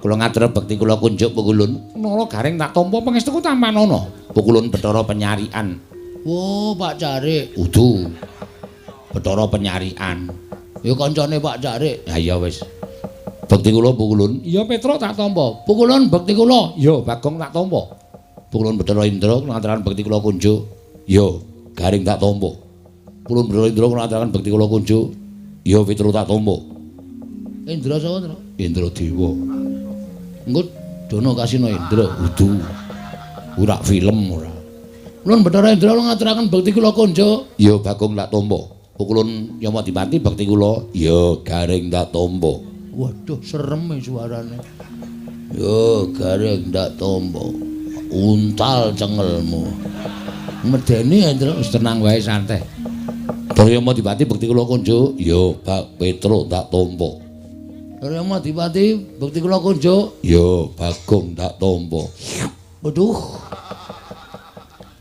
Kula ngatur bekti kula kunjuk Pukulun. Nala Gareng tak tampa pangestuku tampanana. Pukulun Bathara Penyarikan. Wo, Pak Carik. Udu. Bathara Penyarikan. Ya kancane Pak Carik. Ha iya wis. Bekti kula Pukulun. Iya Petruk tak tampa. Pukulun bekti kula. Iya Bagong tak tampa. Pukulun Bathara Indra kula ngaturaken bekti kula kunjuk. Iya Garing tak tampa. Pukulun Bathara Indra kula ngaturaken bekti kula kunjuk. Iya Petruk tak tampa. Indra sapa, Tru? Indra Dewa. Engko dono kasino Indra. Udu. Ora film ora. Ulun Bathara Indra kula ngaturaken bekti kula kunjuk. Ya Bagong tak tampa. Pukulun Yamadipati bekti kula. Ya Garing tak tampa. Waduh, serem suarane. Yo Garing tak tampa. Untal cengelmu. Medeni Indra, wis tenang wae santai. Bathara Yamadipati bekti kula kunjuk. Ya Bak Petruk tak tampa. Bathara Yamadipati bekti kula kunjuk. Ya Bagong tak tampa. Waduh.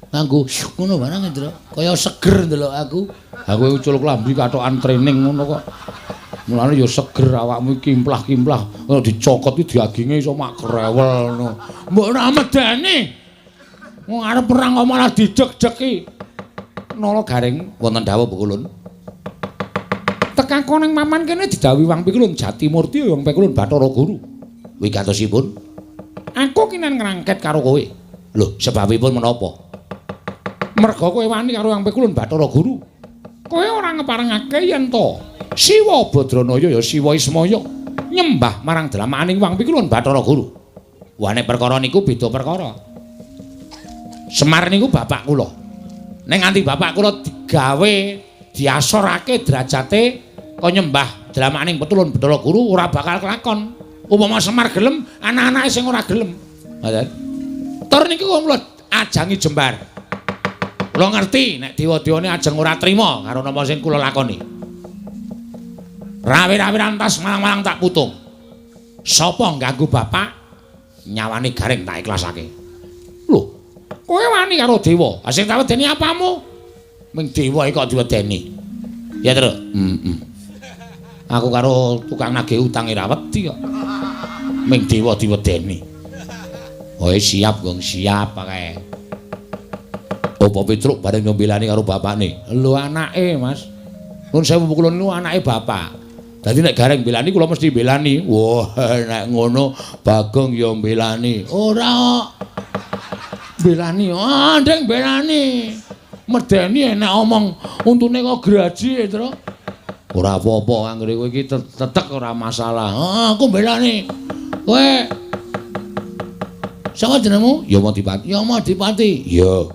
Nganggo ngono barang Indra, kaya seger ndelok aku. Aku ucul klambi katokan training ngono kok. Mulane ya seger awakmu iki kimplah-kimplah, ngono dicokot iki daginge iso mak krewel ngono. Mbok ora medeni. Wong arep perang kok malah dideg-degi. Nala Gareng wonten dawuh Pukulun. Tekako ning paman kene didhawuhi Wang Pikulun Jatimurti Wang Pikulun Bathara Guru. Wigatosipun aku kinen ngrangket karo kowe. Lho, sebabipun menapa? Merga kowe wani karo Wang Pikulun Bathara Guru. Kowe ora ngeparengake yen to Siwa Badranaya ya Siwa Ismaya nyembah marang dramaaning Wang Pikulun Bathara Guru. Wah nek perkara niku beda perkara. Semar niku bapak kula. Nek nganti bapak kula digawe diasorake derajate kok nyembah dramaaning Pitulun Bathara Guru ora bakal kelakon. Upama Semar gelem, anak-anake sing ora gelem. Ngoten. Tur niku kula ajangi jembar. Kula ngerti nek dewa-dewane ajeng ora trima karo napa sing kula lakoni. Rawe-rawe rantas malang-malang tak putung. Sapa ngganggu bapak nyawane Gareng tak ikhlasake. Lho, kowe wani karo dewa. Ha sing tak wedeni apamu? Ming dewa iki kok diwedeni. Ya, Tru. Heeh. Aku karo tukang nagih utang ora wedi kok. Ming dewa diwedeni. Oh, siap, Gong, siap kae. Apa Petruk bareng nyembelani karo bapakne? Lho anake, Mas. Nuwun sewu kula niku anake bapak. Dadi nek Gareng mbelani kula mesti mbelani. Wah, nek ngono Bagong ya mbelani. Ora kok. Mbelani, ah ndeng mbelani. Medeni nek omong untune kok graji, Tru. Ora apa-apa anggere kowe iki tetek ora masalah. Ah, aku mbelani. Kowe sapa jenengmu? Yamadipati. Yamadipati. Iya.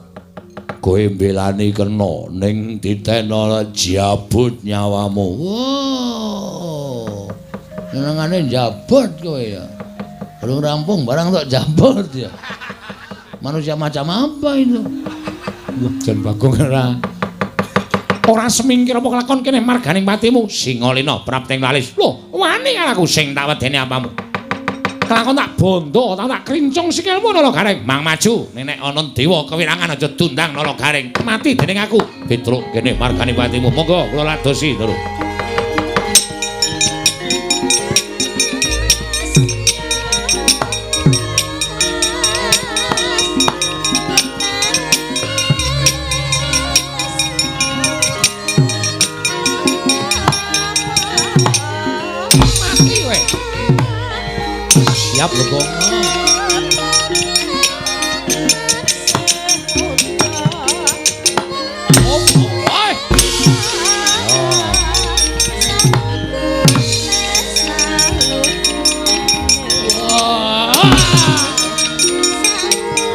Kowe mbelani kena ning ditena jabut nyawamu. Wow. Senengane jabut kowe ya. Belum rampung barang tok jabut ya. Manusia macam apa itu? Wah, jan Bagong ora. Ora semingkir apa kelakon kene marganing patimu. Singalena prapting lalis. Lho, wani karo aku sing tak wedeni apamu. Kelakon tak bondo, tak krincung sikilmu Nala Gareng. Mang maju, nek ana dewa kewirangan aja dundang Nala Gareng. Mati dening aku. Petruk kene marganing patimu. Monggo kula ladosi, Ndoro. Siap lho, Gong.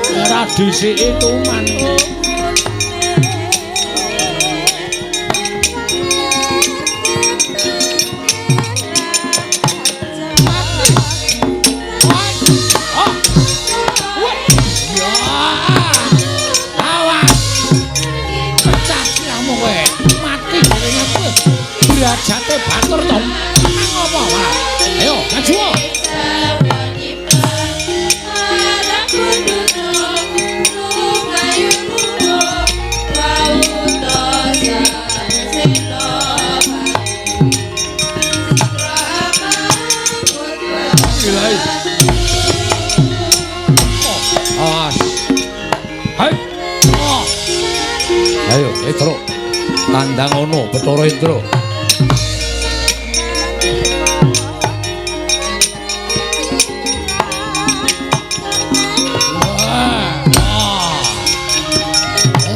Ora disiki tuman. Derajate batur to. Ngopo malah? Ayo, maju. Awas. Hai. Ayo, Indra. Tandang ono Bathara Indra.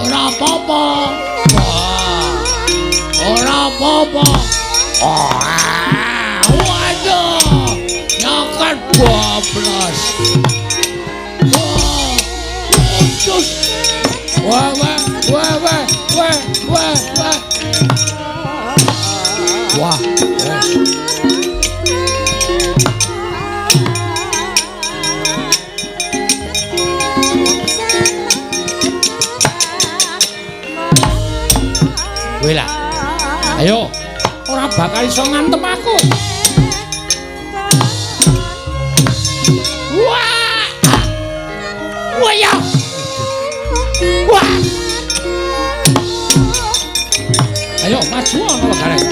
Ora apa-apa. Ora apa-apa. Waduh. Nyokat bablas. Wah, wah, wah, wah, wah, wah, wah. Wah, wes. Kowe lah. Ayo, ora bakal iso ngantem aku. Wah! Wah ya. Wah. Ayo maju ana Gareng.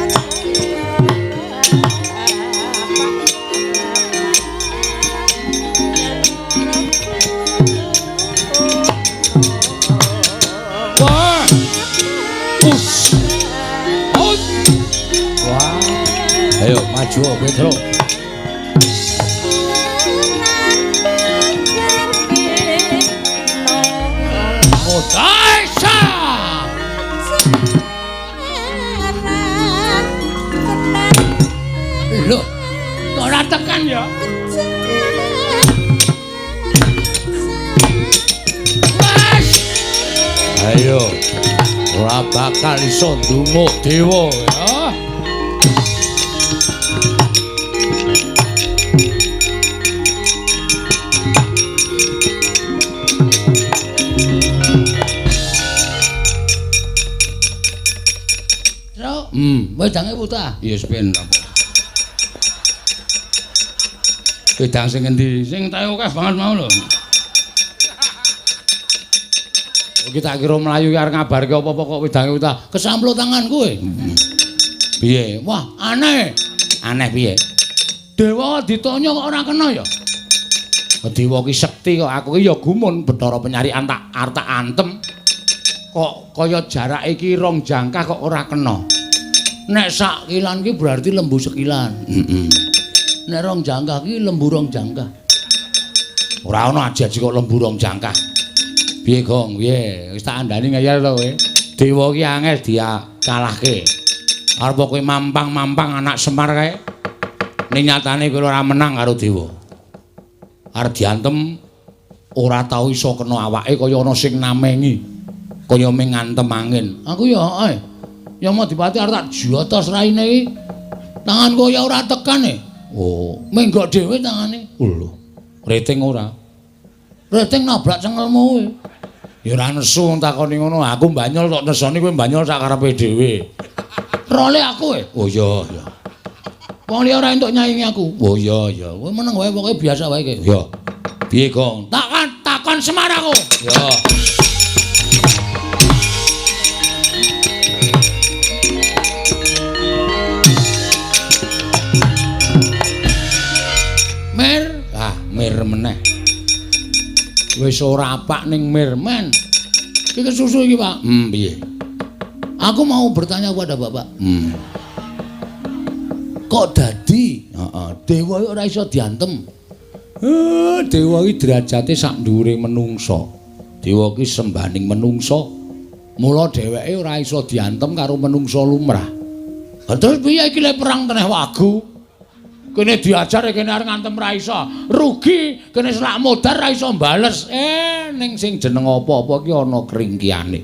Wah. Us. Ut. Wah. Ayo maju Petro. Daisa. Lho, kok ora tekan ya? Mas. Ayo. Ora bakal iso ndunguk dewa ya. Wedange putah. Ya wis ben apa. Wedang sing endi? Sing tae akeh banget mau lho. Iki tak kira mlayu arep ngabarke apa-apa kok wedange utah. Kesamplo tangan kowe. Piye? Wah, aneh. Aneh piye? Dewa ditanya kok ora kena ya? Dewa ki sekti kok, aku ki ya gumun Bathara Penyarikan tak arep tak antem. Kok kaya jarak iki rong jangkah kok ora kena. Nek sak kilan ki berarti lembu sekilan. Heeh. Nek rong jangkah ki lembu rong jangkah. Ora ana aji-aji kok lembu rong jangkah. Piye, Gong? Piye? Wis tak andani ngeyel to kowe. Dewa ki angel dikalahke. Arep kowe mampang-mampang anak Semar kae. Ning nyatane kowe ora menang karo dewa. Arep diantem ora tau iso kena awake kaya ana sing namengi. Kaya ming ngantem angin. Aku ya heeh. Ya Madipati arep tak jotos raine iki. Tanganku ya ora tekan e. Oh, menggok dhewe tangane. Lho, rating ora? Rating nabrak cengelmu kowe. Ya ora nesu takoni ngono. Aku banyol tok nesoni kowe banyol sak karepe dhewe. Role aku e. Oh iya, iya. Wong liya ora entuk nyaingi aku. Oh iya, iya. Kowe meneng wae pokoke biasa wae iki. Ya. Piye, Gong? Takon takon Semar aku. Ya. Mir, ah mir meneh. Wis ora apak ning mirmen. Iki kesusu iki, Pak. Piye? Aku mau bertanya kepada Bapak. Kok dadi? Heeh, dewa ora iso diantem. Dewa iki derajate sak dhuwure menungsa. Dewa iki sembaning menungsa. Mula dheweke ora iso diantem karo menungsa lumrah. Lah terus piye iki le perang teneh wagu? Kene diajar kene arep ngantem ra iso. Rugi, kene selak modar ra iso bales. Ning sing jeneng apa-apa ki ana kringkiyane.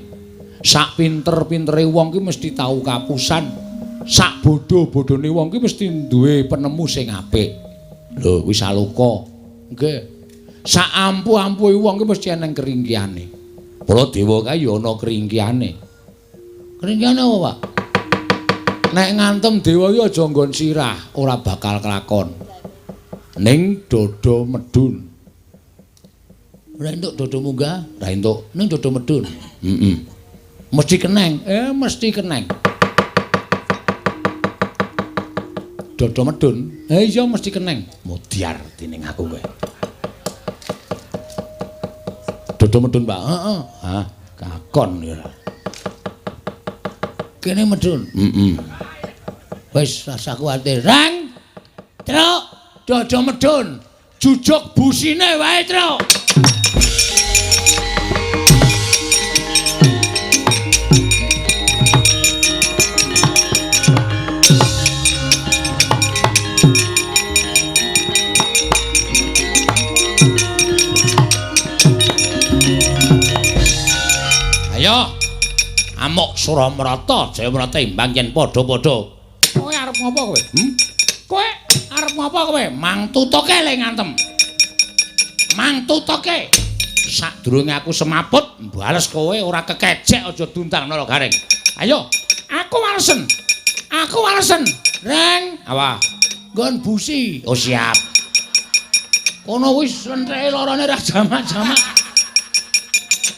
Sak pinter-pintere wong ki mesti tau kapusan. Sak bodho-bodhone wong ki mesti duwe penemu sing apik. Lho, kuwi saloka. Nggih. Sak ampuh-ampuhe wong ki mesti eneng kringkiyane. Mula dewa kae ya ana kringkiyane. Kringkiyane apa, Pak? Nek ngantem dewa iki aja nggon sirah, ora bakal kelakon. Ning dodo medun. Ora entuk dodo munggah, ora entuk. Ning dodo medun. Heeh. Mesti keneng. Mesti keneng. Dodo medun. Ha iya mesti keneng. Mudyar dening aku kowe. Dodo medun, Pak. Heeh. Hah, kakon ya. Kene medun. Heeh. Wis rasa kuwatir. Rang. Truk, dodo medun. Jujuk busine wae, Truk. Ayo. Amuk Suramrata, Jayamrata imbang yen padha-padha. Kowe arep ngopo kowe? Kowe arep ngopo kowe? Mang tutuke le ngantem. Mang tutuke. Sadurunge aku semaput, mbales kowe ora kekecek aja duntang nala garing. Ayo, aku walesen. Aku walesen. Reng, apa? Nggon busi. Oh siap. Kono wis lentreke lorone ra jamak-jamak.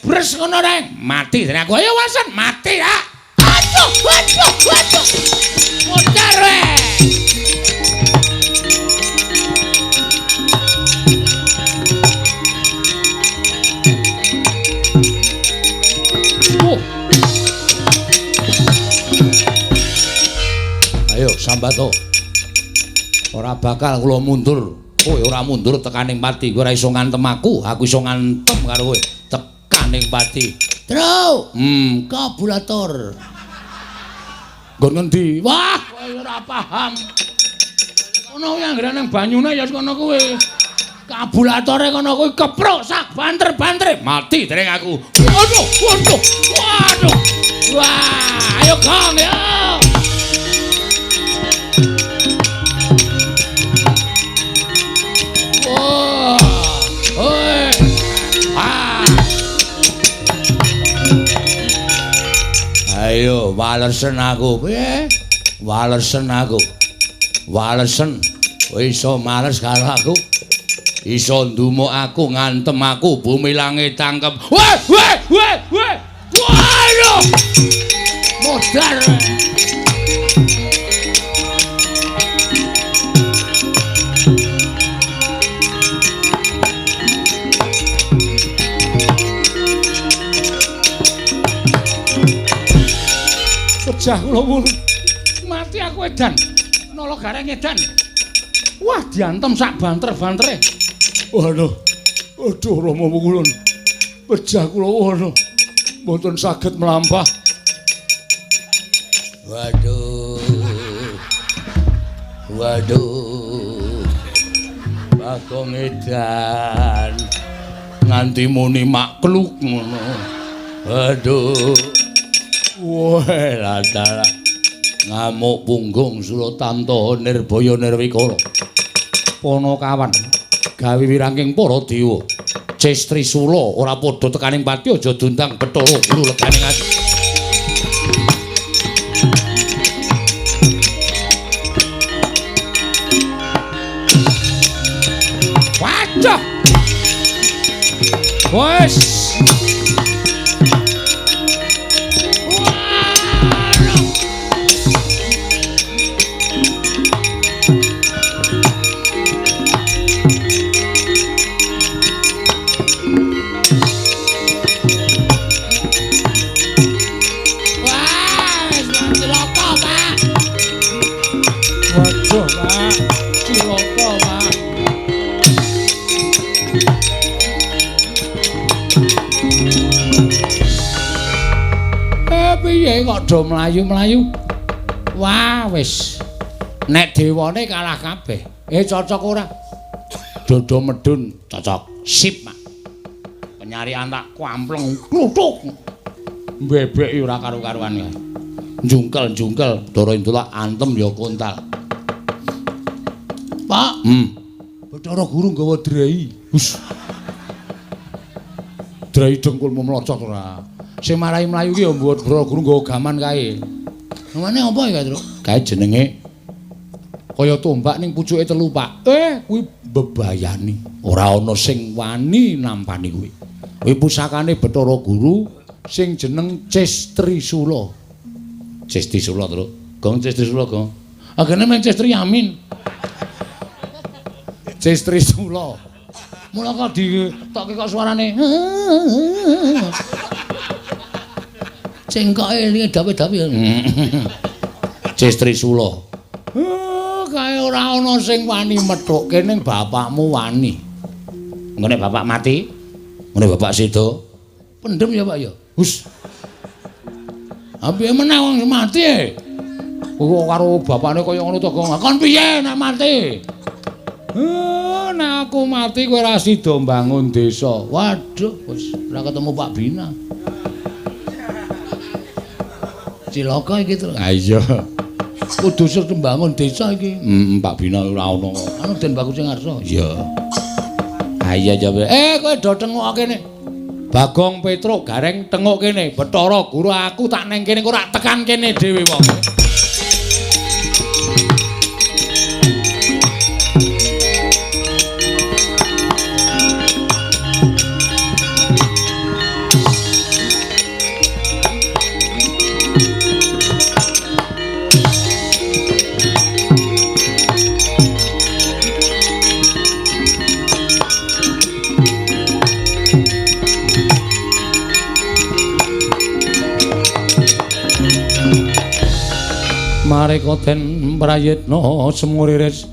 Bres ngono reng, mati dene aku. Ayo walesen, mati ya. Aduh, aduh, aduh. Modar we. Ayo sambato. Ora bakal kula mundur. Kowe ora mundur tekaning pati. Kowe ora iso ngantem aku, aku iso ngantem karo kowe. Tekaning pati. Truk. Karburator. Nggon ngendi? Wah, kowe ora paham. Kono kuwi anggere nang banyune ya kono kuwi. Karburatore kono kuwi keprok sak banter-bantere. Mati dereng aku. Waduh, waduh. Waduh. Wah, ayo Kang ya. Wah. Oi. Ah. Ayo walesen aku. Piye? Walesen aku. Walesen. Kowe iso males karo aku. Iso ndumuk aku, ngantem aku, bumi langit tangkep. Weh, weh, weh, weh. Waduh. Modar. Pejah kula wulu. Mati aku edan. Nala gareng edan. Wah, diantem sak banter-bantere. Waduh. Aduh Rama Pukulun. Pejah kula waduh. Mboten saged mlampah. Waduh. Waduh. Bagong edan. Nganti muni makluk ngono. Waduh. Wah, latala. Ngamuk punggung Suratamta Nirbaya Nirwikara. Panakawan gawe wirangking para dewa. Ces Trisula ora padha tekaning pati aja diundang Bathara Guru leganing ati. Waduh. Wes. Waduh, Pak. Cilaka, Pak. Piye kok do mlayu-mlayu? Wah, wis. Nek dewane kalah kabeh. Cocok ora? Dodo medun cocok. Sip, Pak. Penyarian tak kampleng kluthuk. Mbebeki ora karu-karuan ya. Jungkel-jungkel Bathara Indra antem ya kontal. Pak. Bathara Guru nggawa drei. Hus. Drei dengkulmu mlocot ora. Sing marai mlayu ki ya Bathara Guru nggawa gaman kae. Namane apa ya, Truk? Kae jenenge kaya tombak ning pucuke telu, Pak. Kuwi bebayani. Ora ana sing wani nampani kuwi. Kuwi pusakane Bathara Guru sing jeneng Ces Trisula. Ces Trisula, Truk. Gong Ces Trisula, Gong. Agene men Cestri Yamin. Cestri Sula. Mula kok ditokke kok suarane. Cengkoke elinge dawe-dawe. Cestri Sula. Kae ora ana sing wani methukke ning bapakmu wani. Ngene bapak mati, ngene bapak seda. Pendem ya, Pak ya. Hus. Ha piye meneh wong mati e? Kok karo bapakne kaya ngono to, Gong. Kon piye nek mati? Nek aku mati kowe ora sida mbangun desa. Waduh, wis ora ketemu Pak Bina. Cilaka iki to. Ha iya. Kudu sing mbangun desa iki. Pak Bina ora ono. Anu Den Bagus sing ngarsa. Iya. Ha iya ya. Kowe do tengok kene. Bagong Petruk Gareng tengok kene. Bathara Guru aku tak neng kene kok ora tekan kene dhewe wong. Mareka den prayitna semuriris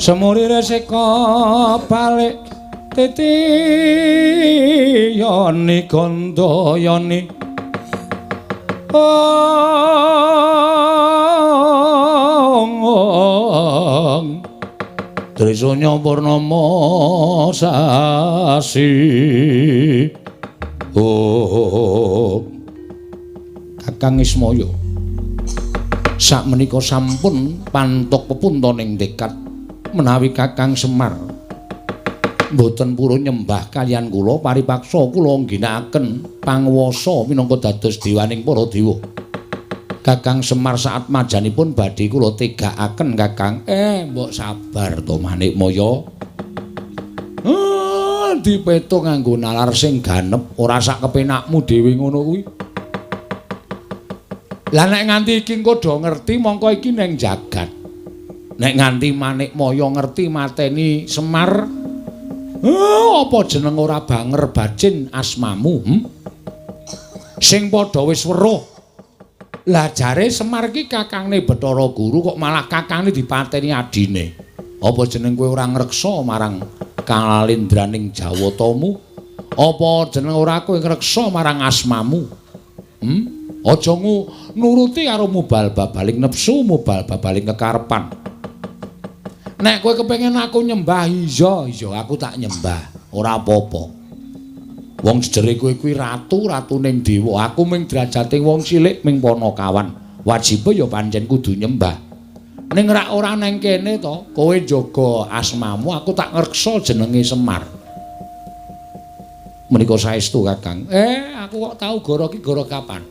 semuriris eka balik titi yoni gandayani ong Trisanya purnama sasi oh Kakang Ismaya sakmenika sampun pantuk pepunta ning tekad menawi Kakang Semar mboten purun nyembah kaliyan kula paripaksa kula ngginakaken panguwasa minangka dados dewaning para dewa. Kakang Semar saat majanipun badhe kula tegakaken Kakang. Mbok sabar to Manikmaya. Dipetung nganggo nalar sing ganep ora sak kepenakmu dhewe ngono kuwi. Lah nek nganti iki engko do ngerti mongko iki ning jagat. Nek nganti Manikmaya ngerti mateni Semar, apa jeneng ora banger bacin asmamu? Sing padha wis weruh. Lah jare Semar iki kakangne Bathara Guru kok malah kakangne dipateni adine. Apa jeneng kowe ora ngreksa marang kalindraning Jawatamu? Apa jeneng ora kowe ngreksa marang asmamu? Aja nuruti karo mubal babaling nepsu, mubal babaling kekarepan. Nek kowe kepengin aku nyembah, iya, iya aku tak nyembah, ora apa-apa. Wong jejere kowe kuwi ratu, ratuning dewa. Aku ming derajate wong cilik ming panakawan. Wajibe ya pancen kudu nyembah. Ning rak ora neng kene to, kowe njaga asmamu, aku tak ngreksa jenenge Semar. Menika saestu, Kakang. Aku kok tau goro iki goro kapan?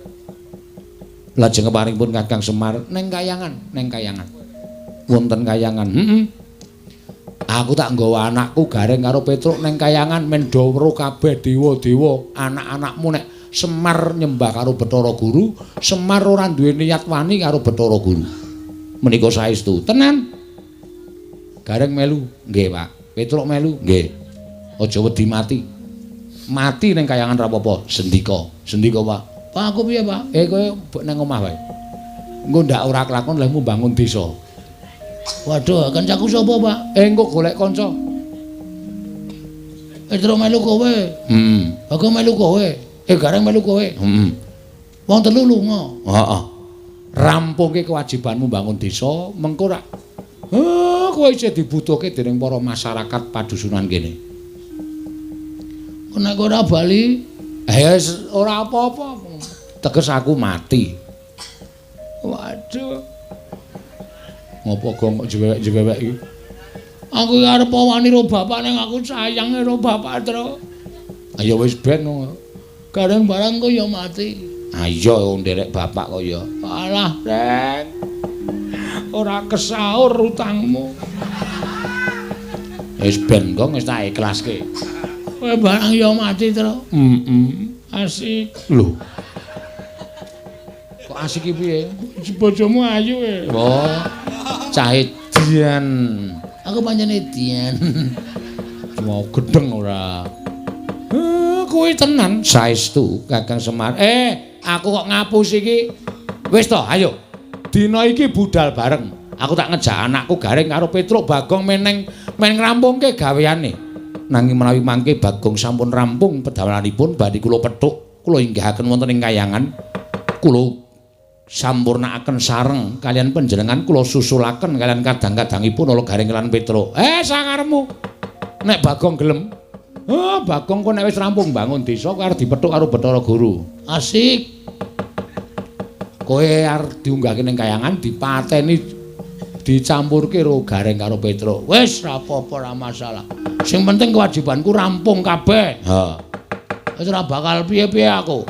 Lajeng keparingipun Kakang Semar neng kayangan, neng kayangan. Wonten kayangan. Aku tak nggawa anakku Gareng karo Petruk neng kayangan men do weruh kabeh dewa-dewa anak-anakmu nek Semar nyembah karo Bathara Guru, Semar ora duwe niat wani karo Bathara Guru. Menika saestu. Tenan. Gareng melu, nggih, Pak. Petruk melu, nggih. Aja wedi mati. Mati neng kayangan ra apa-apa, sendika. Sendika, Pak. Pak aku piye, Pak? Kowe nang omah wae. Engko ndak ora kelakon lehmu bangun desa. Waduh, kancaku sapa, Pak? Engko golek kanca. Petro melu kowe. Aku melu kowe. Gareng melu kowe. Wong telu lunga. Heeh. Rampungke kewajibanmu bangun desa, mengko rak kowe isih dibutuhke dening para masyarakat padusunan kene. Nek ora bali, ora apa-apa. Teges aku mati. Waduh. Ngopo gong kok jewek-jewek iki? Aku arep wani ro bapak ning aku sayang ro bapak, Tru. Ayo wis ben. Gareng barang kok ya mati. Ayo nderek bapak kok ya. Alah, Reng. Ora kesaur utangmu. Wis ben gong wis tak ikhlaske. Kowe barang ya mati, Tru. Asik. Lho. Kok Asik iki piye? Bojomu ayu e. Wah. Cah edian. Aku pancen edian. Mau gedeng ora. Kuwi tenan saestu Kakang Semar. Aku kok ngapus iki. Wis to, ayo. Dina iki budal bareng. Aku tak ngejak anakku Gareng karo Petruk Bagong meneng men ngrampungke gaweane. Nanging menawi mangke Bagong sampun rampung pedamelanipun badhe kula pethuk, kula inggahaken wonten ing kayangan. Kula sampurnakaken sareng kalian panjenengan, kula susulaken kalian kadang-kadangipun ala Gareng lan Petruk. Sakarepmu. Nek Bagong gelem. Bagong kok nek wis rampung bangun desa kok arep dipethuk karo Bathara Guru. Asik. Kowe arep diunggahke ning kayangan dipateni dicampurke karo Gareng karo Petruk. Wis ra apa-apa, ora masalah. Sing penting kewajibanku rampung kabeh. Ha. Wis ora bakal piye-piye aku.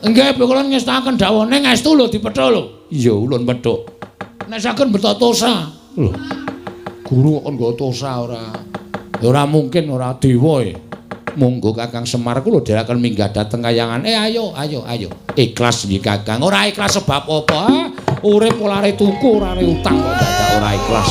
Nggih, kula ngestakaken dawuh ning estu lho dipethuk lho. Iya, ulun pethuk. Nek saged beto tosa. Lho. Guru kok nggo tosa ora? Ya ora mungkin ora dewa e. Monggo Kakang Semar kula dherekaken minggah dhateng kayangan. Ayo, ayo, ayo. Ikhlas nggih Kakang. Ora ikhlas sebab apa? Urip ora tuku, ora utang kok dadak ora ikhlas.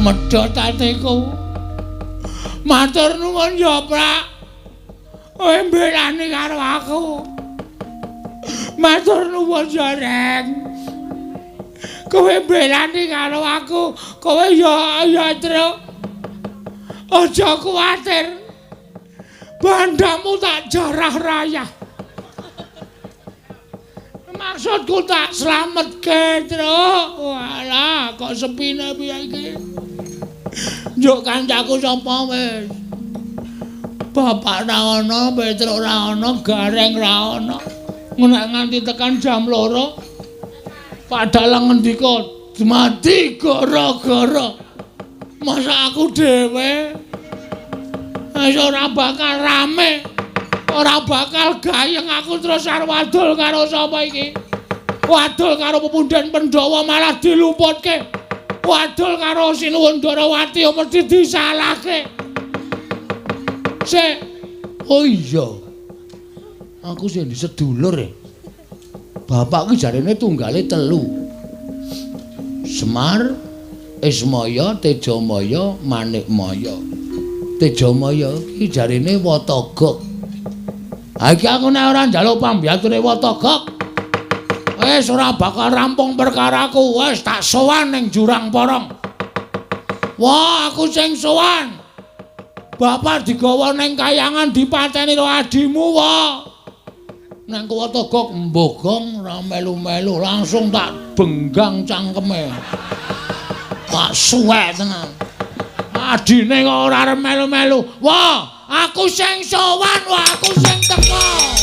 Medhot atiku. Matur nuwun ya, Prak. Kowe mbelani karo aku. Matur nuwun ya, Reng. Kowe mbelani karo aku. Kowe ya ya, Truk. Aja kuwatir. Bandamu tak jarah rayah. Maksudku tak slametke, Truk. Walah, kok sepine piye iki? Njuk kancaku sapa wis? Bapak ra ono, Petruk ra ono, Gareng ra ono. Nek nganti tekan jam 2, Pak Dalang ngendika, "Mati gara-gara masa aku dhewe wis ora bakal rame, ora bakal gayeng aku terus arep wadul karo sapa iki? Wadul karo pepundhen Pandhawa malah diluputke. Wadul karo Sinuwun Ndarawati mesti disalahke." Sik. Oh iya. Aku sing sedulur e. Bapak ki jarene tunggale 3. Semar, Ismaya, Tejamaya, Manikmaya. Tejamaya ki jarene Watagok. Ha iki aku nek ora njaluk pambiyature Watagok, wis ora bakal rampung perkaraku. Wis tak sowan ning Jurang Porong. Wah, aku sing sowan. Bapak digawa ning kayangan dipateni karo adimu, wah. Nang Watagok mbogong ora melu-melu, langsung tak benggang cangkeme. Tak suwek tenan. Adine kok ora arep melu-melu. Wah, aku sing sowan, wah aku sing teko.